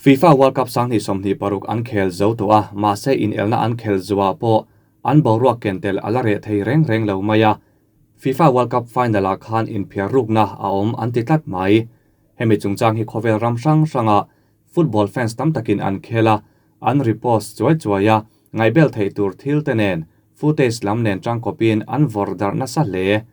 FIFA World Cup 2026 an khel zo tawh a, mahse inelna an khel zuah pawh an boruak ken tel a la reh thei reng reng lo mai a. FIFA World Cup final-ah khan inphiar rukna a awm an ti tlat mai. Hemi chungchang hi khawvel ram hrang hranga football fans tam takin an khel a, an repost chuai chuai a, ngaihbel theih tur thil te nen footage lam nen tangkawpin an vawrh darh nasa hle.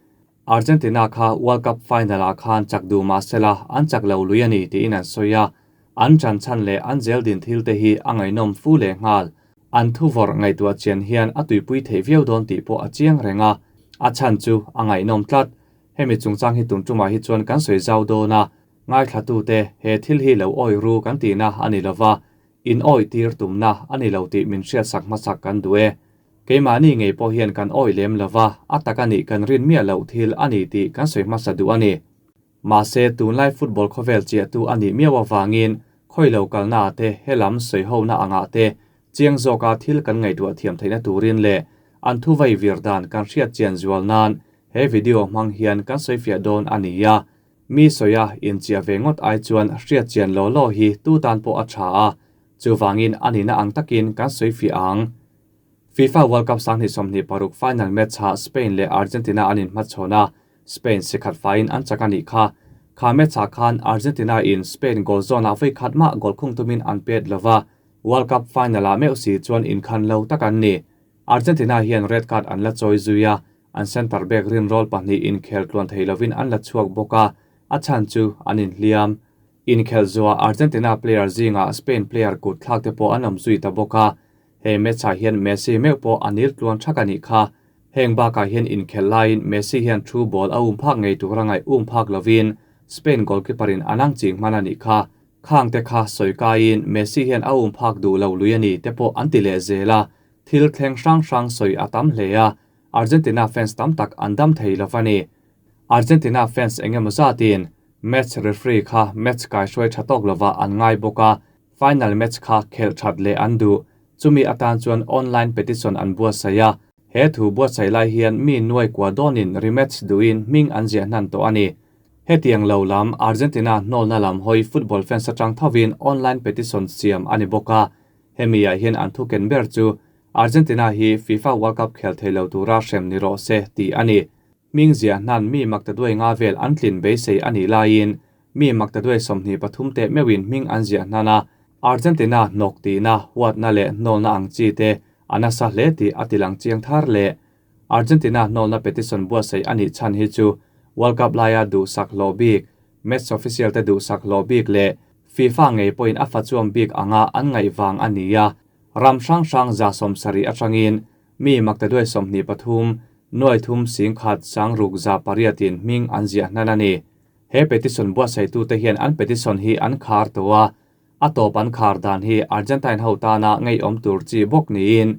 Argentina kha World Cup final-ah khan chak duh mah sela an chak lo lui a ni tiin an sawi a, an chan chhan leh an zel din thil te hi a ngaihnawm fu leh nghal. An thu vawrh ngaihtuah chian hian a tuipui theih viau dawn tih pawh a chiang reng a, a chhan chu a ngaihnawm tlat. Hemi chungchang hi tun tumah hi chuan kan sawi zau dawn a, ngaithlatute he thil hi lo awih ru kan tihna a ni lova, in awih tir tumna a ni lo tih min hriatsak hmasak kan duh e. Keimahni ngei pawh hian kan awih lem lo va, a tak a nih kan rin miah loh thil a ni tih kan sawi hmasa duh a ni. Mahse, tunlai football khawvel chiahtu a nih miau avangin khawi lo kalnaah te, helam sawihona angah te, chiang zawka thil kan ngaihtuah thiam theihna turin leh an thuvai vir dan kan hriat chian zual nan he video hmang hian kan sawifiah dawn a ni a. Mi sawia inchiah ve ngawt ai chuan hriat chian law law hi tu tan pawh a tha a, chuvangin a nihna ang takin kan sawifiah ang. FIFA World Cup 2026 final match-ah Spain leh Argentina an inhmachhawn a, Spain sikhat faiin an chak a nih kha. Kha match-ah khan Argentina in Spain goal zawnah vawi khat mah goal khung tumin an pet lo va, World Cup final-ah meuh si chuan inkhan lo tak an ni. Argentina hian red card an la chawi zui a, an centre back rinrawl pahnih inkhel tluan thei lovin an la chhuak bawk a, a chhan chu an inhliam. Inkhelh zuah Argentina player zingah Spain player kut thlak te pawh an awm zui ta bawk a, He match-ah hian Messi meuh pawh a nil tluan thak a nih kha. Heng bakah hian inkhelh laiin Messi hian thu ball a um phak ngei tura ngaih um phak lovin Spain goalkeeper-in a nang ching hman a nih kha. Khang te kha sawi kaiin Messi hian a um phak duh lo lui a ni te pawh an ti leh zel a, thil thleng hrang hrang sawi a tam hle a, Argentina fans tam tak an dam thei lo va ni. Argentina fans eng emaw zatin match referee kha match kaihruai tha tawk lovah an ngai bawk a, Final match kha khelh that leh an duh. Chumi atan chuan online petition an buatsaih a. He thu buatsaih lai hian mi nuai kua dawnin rematch duhin hming an ziah hnan tawh a ni. Hetiang lo lam Argentina hnawlna lam hawi football fans atang thovin online petition siam a ni bawk a. Hemi ah hian an thu ken ber chu Argentina hi FIFA World Cup khel thei lo tura hrem ni rawh se tih a ni. Hming ziah hnan mi maktaduai nga vel an tlin beisei a nih laiin Mi maktaduai 23 teh meuhin hming an ziah hnan a, Argentina hnawk tihna, huatna leh hnawlna ang chi te a nasa hle tih a tilang chiang thar leh. Argentina hnawlna petition buatsaih a nih chhan hi chu World Cup laia duhsak hlawh bik, match official te duhsak hlawh bik leh FIFA ngei pawhin a fachuam bik anga an ngaih vang a ni a, ram hrang hrang 70 atangin mi maktaduai 23, nuaithum singkhat sangruk 800 in hming an ziah hnan a ni. He petition buatsaihtute hian an petition hi an khar tawh a, a tawp an khar dan hi Argentine ho tana ngeiawm tur chi bawk niin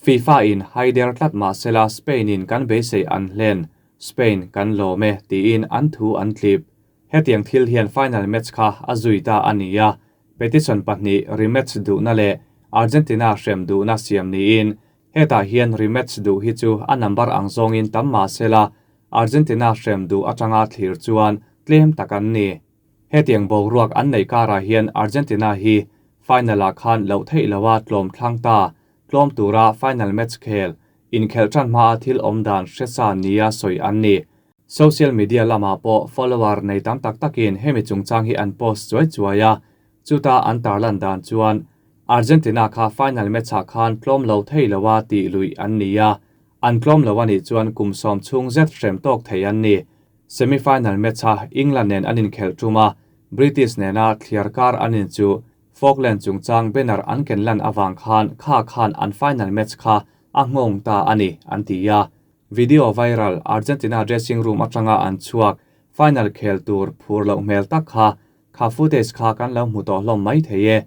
FIFA in haider tlat mah sela Spain in kan beisei an hlen, Spain kan lawm e tiin an thu an tlip. Hetiang thil hian final match kha a zui ta a ni a, petition pahnih rematch duhna leh Argentina hrem duhna siam niin hetah hian rematch duh hi chu a number ang zawngin tam mah sela Argentina hrem duh atanga thlir chuan tlem tak an ni. Hetiang boruak an neih karah hian Argentina hi final-ah khan loh theih loha tlawm thlang ta, tlawm tura final match khel, inkhelh tan hmaa thil awm dan hre sa nia sawi an ni. Social media lamah pawh follower nei tam tak takin hemi chungchang hi an post chuai chuai a, chuta an tarlan dan chuan Argentina kha final match-ah khan tlawm lo thei loa tih luih an ni a, An tlawm lo a nih chuan kum sawm chhung zet hrem tawk thei an ni. Semi-final match-a England nen an inkhelh tum a, British nena thliar kar an inchuh. Falkland chungchang banner an ken lan avang khan kha khan an final match kha a nghawng ta a ni, an ti a. Video viral, Argentina dressing room atanga an chhuak final khel tur phur loh hmel tak kha, kha footage kha kan lo hmu tawh hlawm mai thei e.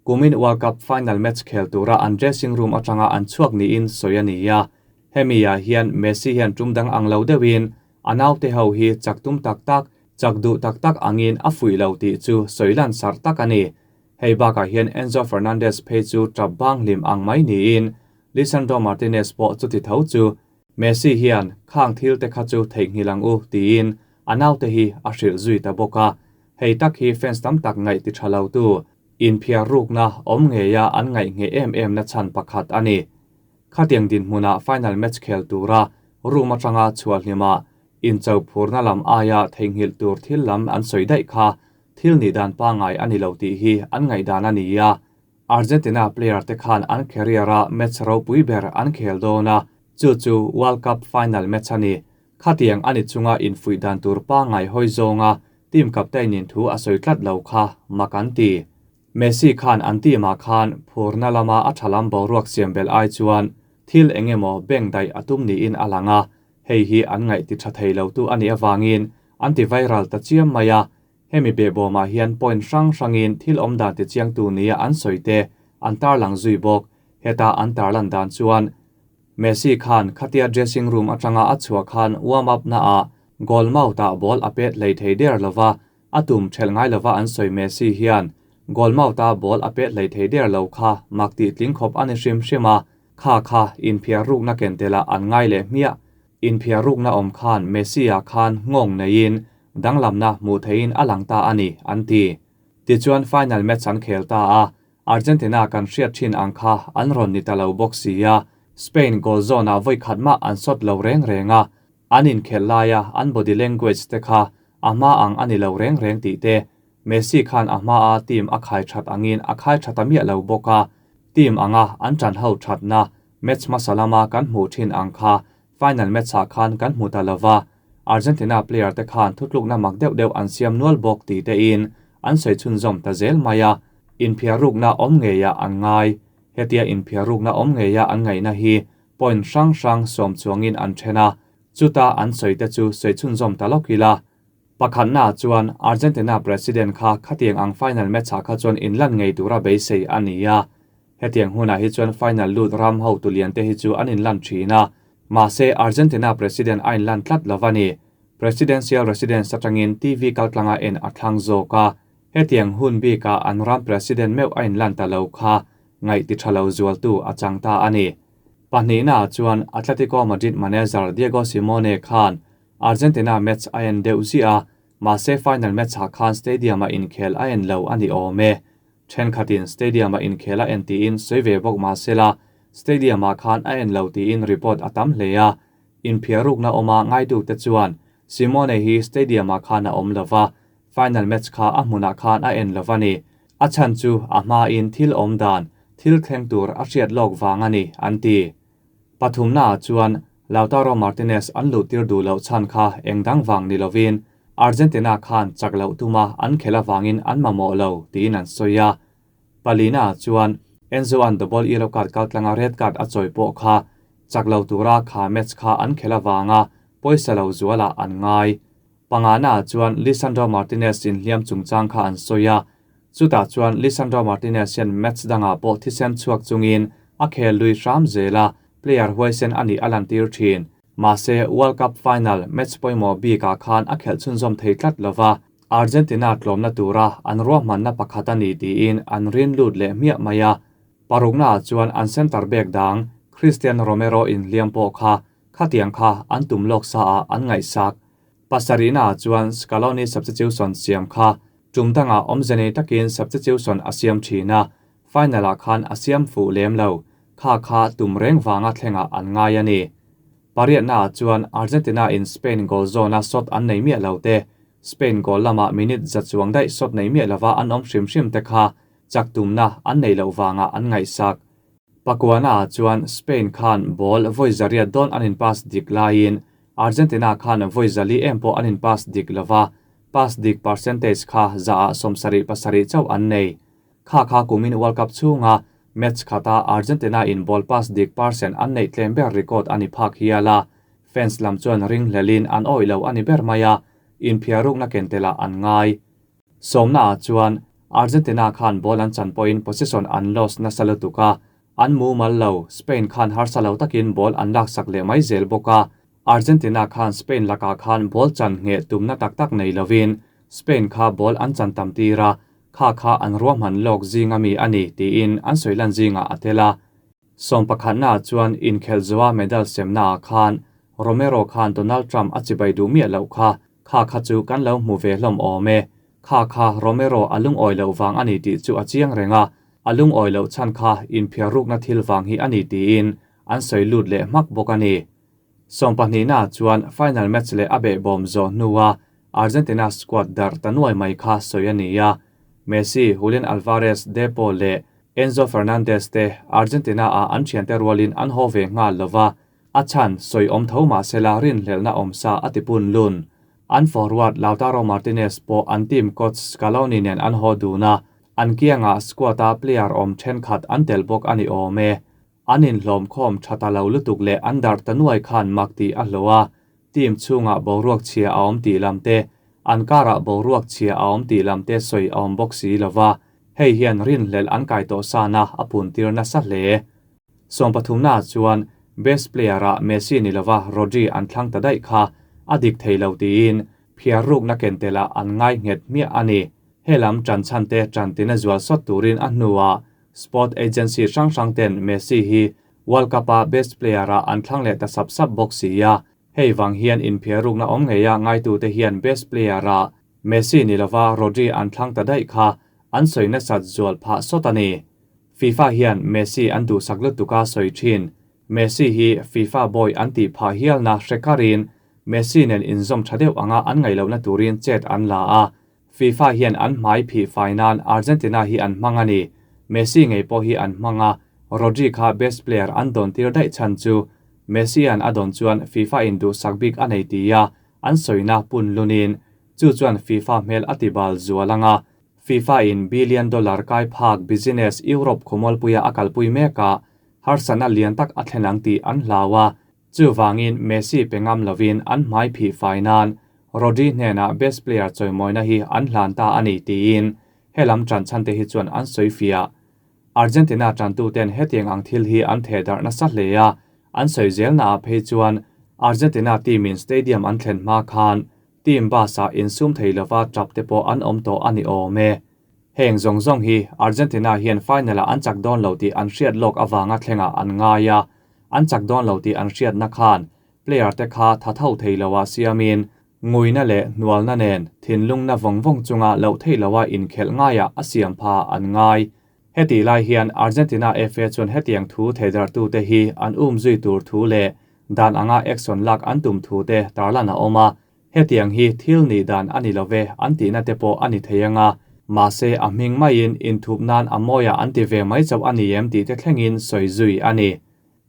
Kumin World Cup final match khel tura an dressing room atanga an chhuak niin sawi a ni a. Hemi ah hian Messi hian tum dang ang lo deuhin a naute ho hi chak tum tak tak, chak duh tak tak angin a fuih lo tih chu sawi lan sarh tak a ni. Hei bakah hian Enzo Fernandez phei chu tap bang hlim ang mai niin Lisandro Martinez pawh chuti tho chu Messi hian khang thil te kha chu theihnghilh ang u tiin a naute hi a hrilh zui ta bawk a. Hei tak hi fans tam tak ngaih ti tha lo tu. Inphiar rukna awm ngeia an ngaih ngheh em em na chhan pakhat a ni. Khatiang dinhmunah final match khel tura room atanga chhuah hlima incho phurna lam aia theihnghilh tur thil lam an sawi daih kha thil nih dan pangngai a ni lo tih hi an ngaihdan a ni a. Argentina player te khan an career a match ropui ber an khel dawn a, chu chu World Cup final match a ni. Khatiang a ni chunga infuih dan tur pangngai hawi zawnga team captain in thu a sawi tlat lo kha mak an ti. Messi khan an team ah khan phurna lama a tha lam boruak siam belh ai chuan thil eng emaw beng daih a tum niin a lang a, hei hi an ngaih ti tha thei lo tu a nih avangin an ti viral ta chiam mai a. Hemi behbawmah hian point hrang hrangin thil awm dan ti chiangtu nia an sawi te an tarlang zui bawk. Heta an tarlan dan chuan Messi khan khatia dressing room atanga a chhuah khan warm up naah goal mouth ah ball a pet hlei thei der lova, A tum ṭhelh ngai lova an sawi Messi hian goal mouth-a ball a pet hlei thei der lo kha mak tih tling khawp a ni hrim hrim a, kha kha inphiar rukna ken telah an ngai leh hmiah. Inphiar rukna awm khan Messi-a khan nghawng neiin danglamna hmuh theihin a lang ta a ni, an ti. Tichuan final match an khel ta a, Argentina kan hriat ṭhin ang kha an rawn ni ta lo bawk si a, Spain goal zone-ah vawi khat mah an sawt lo reng reng a, An inkhelh laia an body language te kha a hma ang a ni lo reng reng tih te, Messi khan a hmaa team a khai that angin a khai tha ta miah lo bawk a, team anga an tan ho thatna match hmasa lama kan hmuh thin ang kha final match ah khan kan hmu ta lo va, Argentina player te khan thutlukna mak deuh deuh an siam nual bawk tih te in an sawi chhunzawm ta zel mai a, inphiar rukna awm ngeiah an ngai. Hetia inphiar rukna awm ngeia an ngaihna hi Point hrang hrang sawm chuangin an then a, chuta an sawi te chu sawi chhunzawm ta lawk ila. Pakhatnaah chuan Argentina President kha khatiang ang final match-ah kha chuan inlan ngei tura beisei a ni a. Hetiang hunah hi chuan final lut ram hotu lian te hi chu an inlan thin a, mahse Argentina President a inlan tlat lo a ni. Presidential residence atangin TV kaltlanga en a thlang zawk a, hetiang hun bikah an ram President meuh a inlan ta lo kha ngaih ti tha lo zualtu a chang ta a ni. Pahnihnaah chuan Atletico Madrid manager Diego Simeone khan Argentina match a en deuh ziah a, mahse final match-ah khan stadium-a inkhel a en lo a ni awm e. Thenkhatin stadium-a inkhel a en tiin sawi ve bawk mah sela, stadium-ah khan a en lo tiin report a tam hle a. Inphiarrukna awma ngaitute chuan Simeone hi stadium-ah khan a awm lo va, Final match kha a hmunah khan a en lo va ni. A chhan chu a hmain thil awm dan, thil thleng tur a hriat lawk vang a ni, an ti. Pathumnaah chuan Lautaro Martinez an luhtir duh loh chhan kha eng dang vang ni lovin Argentina khan chak loh tuma an khelh avangin an mamawh lo tiin an sawi a. Palinaah chuan Enzo-a'n double yellow card kaltlanga red card a chawi pawh kha chak lo tura kha match kha an khelh avanga pawisa lo zualah an ngai. Pangana chuan Lisandro Martinez inhliam chungchang kha an sawi a, chutah chuan Lisandro Martinez hian match dangah pawh thisen chhuak chungin a khel lui hram zel a, player huaisen a nih a lantir thin. Mahse, World Cup final match pawimawh bikah khan a khelh chhunzawm thei tlat lo va, Argentina tlawmna tura an ruahmanna pakhat a ni tiin an rin lut leh hmiah mai a. Paruknaah chuan an centre back dang Cristian Romero inhliam pawh kha khatiang kha an tum lawk sa ah an ngaihsak. Pasarihnaah chuan Scaloni substitution siam kha tum dangah awmze nei takin substitution a siam thin a, final-ah khan a siam fuh lem lo. Kha kha tum reng vanga thlengah an ngai a ni. Pariatnaah chuan Argentina in Spain goal zawna shot an nei miah lo te, Spain goal lamah minute za chuang daih shot nei miah lova an awm hrim hrim te kha chak tumna an nei loh vangah an ngaihsak. Pakuana chuan Spain khan ball vawi zariat dawn an in pass dik laiin Argentina khan vawi zali em pawh an in pass dik lova, pass dik percentage kha zaah 77 chauh an nei. Kha kha kumin World Cup chhunga match khata Argentina in ball pass dik percent an neih tlem ber record a ni phak hial a, fans lam chuan ring hlelin an awih lo a ni ber mai a, inphiarrukna ken telah an ngai. Sawmnaah chuan Argentina khan ball an chan pawhin possession an lost nasa lutuk a, an mumal lo, Spain khan harsa lo takin ball an laksak leh mai zel bawk a. Argentina khan Spain lakah khan ball chan ngheh tumna tak tak nei lovin Spain kha ball an chan tam tir a, kha kha an ruahman lawk zinga mi a ni tiin an sawi lan zingah a tel a. Sawmpakhatnaah chuan inkhelh zuwa medal semnaah khan Romero khan Donald Trump a chibai duh miah loh kha, Kha kha chu kan lo hmu ve hlawm awm e. Kha kha Romero a lungawi loh vang a ni tih chu a chiang reng a, a lungawi loh chhan kha inphiar rukna thil vang hi a ni tiin an sawi lut leh hmak bawk a ni. Sawmpahnihna chuan final match leh a behbawm zawh hnua Argentina squad darh ta nuai mai kha sawi a ni a, Messi, Julian Alvarez, De Paul leh Enzo Fernandez te Argentina ah an thiante rualin an haw ve nghal lova, a chhan sawi awm tho mahsela rinhlelhna awm sa a ti pun lun. An forward Lautaro Martinez pawh an team coach Scaloni nen an haw dun a, an kiangah squad-a player awm thenkhat an tel bawk a ni awm e. An inhlawm khawm tha ta lo lutuk leh an darh ta nuai khan mak tih a hlawh a, team chhungah boruak chhia a awm tih lam te, an karah boruak chhia a awm tih lam te sawi a awm bawk si lo va, hei hian rinhlelh an kai tawh sana a puntir nasa hle. Sawmpathumnaah chuan best player-ah Messi ni lova Rodri an thlang ta daih kha a dik thei lo tiin phiar rukna ken telah an ngai nghet hmiah a ni. Helam ṭan chhan te ṭan tina zual sawt turin a hnuah Sport agency hrang hrang ten Messi hi World Cup-a best player-ah an thlang leh ta sap sap bawk si a, hei vang hian inphiar rukna awm ngeia ngaitute hian best player-ah Messi ni lova Rodri an thlang ta daih kha an sawi nasat zual phah sawt a ni. FIFA hian Messi an duhsak lutuk a sawi thin. Messi hi FIFA boy an tih phah hialna hre karin Messi nen inzawm tha deuh anga an ngaihlohna turin chet an la a, FIFA hian an hmai phih fai nan Argentina hi an hmang a ni. Messi ngei pawh hi an hmang a, Rodri kha best player an dawn tir daih chhan chu Messi an a dawn chuan FIFA in duhsak bik a nei ti a, an sawina pun lunin chu chuan FIFA hmel a ti bal zual ang a. FIFA in billion dollar kai phak business Europe khawmualpuia a kalpui mek a, harsatna lian tak a thlen ang tih an hlau a. Chuvangin Messi pe ngam lovin an hmai phih fai nan Rodri hnenah best player chawimawina hi an hlan ta a ni tiin helam ṭan chhan te hi chuan an sawi fiah. Argentina ṭantuten hetiang ang thil hi an theh darh nasa hle a, an sawi zelnaah phei chuan Argentina team in stadium an thlen hma khan team bus ah insum thei lova ṭap te pawh an awm tawh a ni awm e. Heng zawng zawng hi Argentina hian final ah an chak dawn lo tih an hriat lawk avanga thlengah an ngai a, An chak dawn lo tih an hriatna khan player te kha tha tho thei lo ah siamin nguina leh hnualna nen thinlungna vawng vawng chunga loh theih loha inkhelh ngaiah a siam pha an ngai. Hetih lai hian Argentina FA chuan hetiang thu theidarhtute hi an um zui tur thu leh dan anga action lak an tum thu te tarlan a awm a, Hetiang hi thil nih dan a ni lo ve an tihna te pawh a ni thei anga, mahse a hming maiin inthup nan a mawiah an ti ve mai chauh a ni em tih te thlengin sawi zui a ni.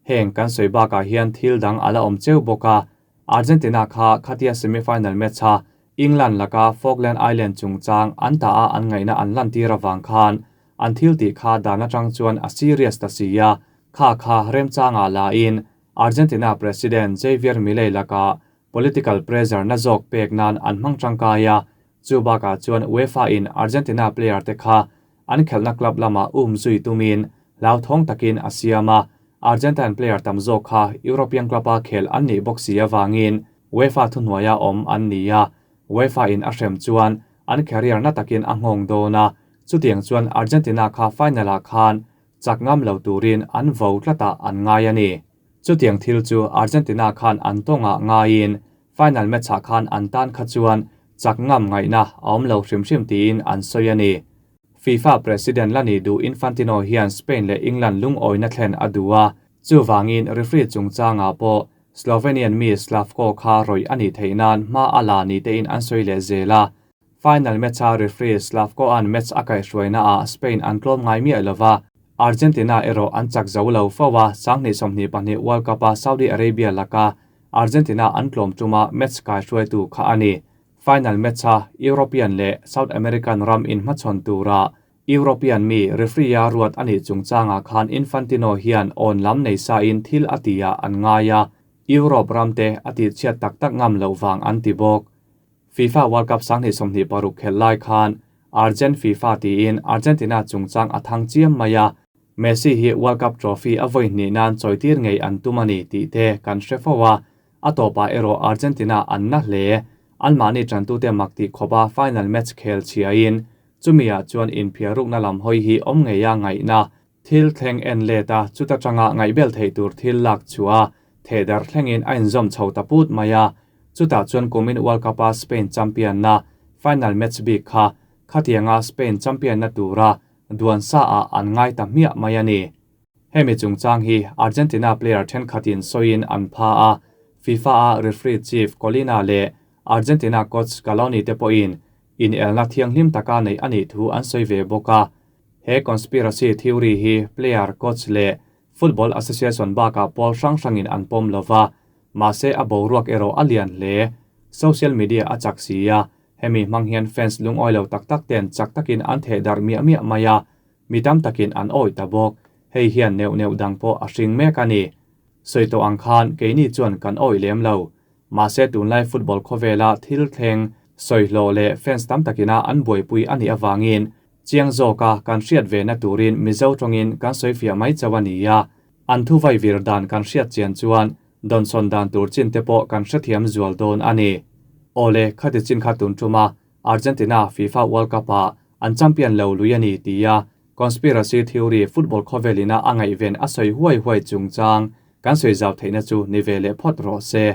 Heng kan sawi bakah hian thil dang a la awm cheu bawk a, Argentina kha khatia semi-final match-a England laka Falkland Island chungchang an tah a an ngaihna an lantir avang khan an thil tih kha dan atang chuan a serious ta si a, kha kha remchangah lain Argentina President Javier Milei laka Political pressure na zawk pek nan an hmang tangkai a, chu bakah chuan UEFA in Argentina player te kha an khelhna club lamah um zui tumin hlauthawng takin a siam a, Argentine player tam zawk kha European club a khel an nih bawk si avangin UEFA thuhnuaia awm an ni a, UEFA in a hrem chuan an career na takin a nghawng dawn a, chutiang chuan Argentina kha final ah khan chak ngam lo turin an vo tlatah an ngai a ni. Chutiang thil chu Argentina khan an tawngah ngaiin final match-ah khan an tan kha chuan chak ngam ngaihna a awm lo hrim hrim tiin an sawi a ni. FIFA President la nih duh Infantino hian Spain leh England lungawina thlen a duh a, chuvangin referee chungchangah pawh Slovenian mi Slavko kha rawih a nih theih nan hma a la ni tein an sawi leh zel a. Final match-a referee Slavko-a'n match a kaihhruainaah Spain an tlawm ngai miah lo va, Argentina erawh an chak zo lo fo a, 2022 World Cup-a Saudi Arabia laka Argentina an tlawm tuma match kaihhruaitu kha a ni. Final match-a European leh South American ram inhmachhawn tura European mi referee-a ruat a nih chungchangah khan Infantino hian awn lam nei sain thil a tihah an ngai a, Europe ramte a tihchhiat tak tak ngam loh vang an ti bawk. FIFA World Cup 2026 khelh lai khan Argent FIFA tiin Argentina chungchang a thang chiam mai a, Messi hi World Cup trophy a vawi hnih nan chawitir ngei an tum a ni tih te kan hre fo a, a tawpah erawh Argentina an na hle. Anmahni tantute mak tih khawpa final match khel chhiain chumiah chuan inphiarrukna lam hawi hi awm ngeia ngaihna thil thleng en let a, chuta tanga ngaihbel theih tur thil lak chhuah a, thehdarh thlengin a inzawm chho ta put mai a. Chutah chuan kumin World Cup-a Spain champion-na final match bik kha Khatianga Spain champion na tura duan sa ah an ngai ta hmiah mai a ni. Hemi chungchang hi Argentina player thenkhatin sawiin an pha a, FIFA a referee chief Collina leh Argentina coach Scaloni te pawhin inelna thianghlim taka neih a nih thu an sawi ve bawk a. He conspiracy theory hi player, coach leh Football Association bakah pawl hrang hrangin an pawm lova, mahse a boruak erawh a lian hle. Social media a chak si a, hemi hmang hian fans lungawi lo tak tak ten chak takin an theh darh miah miah mai a, mi tam takin an awih ta bawk. Hei hian neuh neuh dang pawh a hring mek a ni. Sawi tawh ang khan keini chuan kan awih lem lo. Mahse tunlai football khawvela thil thleng sawi hlawh leh fans tam takina an buaipui a nih avangin Chiang zawka kan hriat ve na turin Mizo tawngin kan sawi fiah mai chauh a ni a, an thu vai vir dan kan hriat chian chuan dawnsawn dan tur chin te pawh kan hrethiam zual dawn a ni. Awle, khati chin kha tun tuma Argentina FIFA World Cup ah an champion lo lui a ni tia conspiracy theory football khawvelina a ngaihven a sawi huai huai chungchang kan sawi zau theihna chu ni ve leh phawt rawh se.